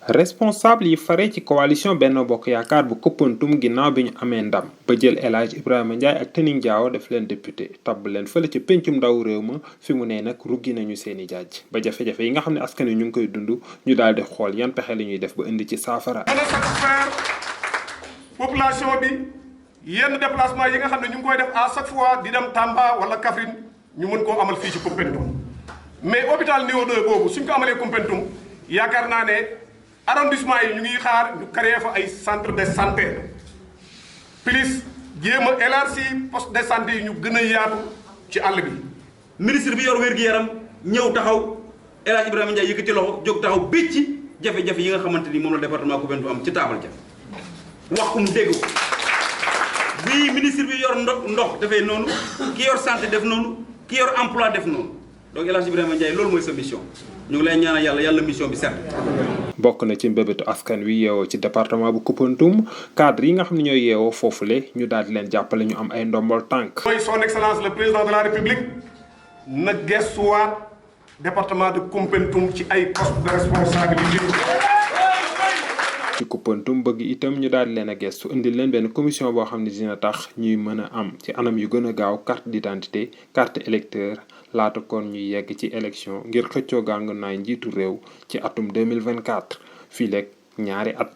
responsable yi fare ci coalition Benno Bokk Yaakaar bu Koumpentoum ginnaaw bi ñu amee ndam ba jël El Hadj Ibrahima Ndiaye ak Tening Diao def leen député tabb leen fële ci pencum ndaw réew ma fi mu ne nag ruggi nañu seeni jaaj ba jafe-jafe yi nga xam ne askan wi ñu ngi koy dund ñu daal di xool yan pexe la ñuy def ba indi ci saafara. mën a satisfaire population bi yenn déplacement yi nga xam ne ñu ngi koy def à chaque fois di dem Tamba wala Kaffrine ñu mën koo amal fii ci Koumpentoum mais hôpital niveau 2 boobu suñ ko amalee Koumpentoum yaakaar naa ne arrondissement yi ñu ngi xaar ñu créé fa ay centre de santé plus jéem a élargi poste de santé yi ñu gën a yaatu ci àll bi. ministre bi yor wér-gu-yaram ñëw taxaw El Hadj Ibrahima Ndiaye yëkkati loxo jóg taxaw bécc jafe-jafe yi nga xamante ni moom la département Koumpentoum am ci taabal ja wax mu dégg ko bii ministre bi yor ndox dafay noonu ki yor santé def noonu ki yor emploi def noonu donc El Hadj Ibrahima Ndiaye loolu mooy sa mission ñu ngi lay ñaanal yàlla mission bi set. bokk na ci mbébétu askan wi yeewoo ci département bu Koumpentoum cadre yi nga xam ne ñooy yeewoo foofule ñu daal di leen jàppale ñu am ay ndombol tànk. mooy son excellence le président de la république na gestuwaat département de Koumpentoum ci ay poste de responsabilité. ci Koumpentoum bëgg itam ñu daal di leen a gestu indil leen benn commission boo xam ne dina tax ñuy mën a am ci anam yu gën a gaaw carte d'identité carte électeur laata kon ñuy yegg ci élection ngir xëccoo gàng naay njiitu réew ci atum 2024 fii leeg ñaari at.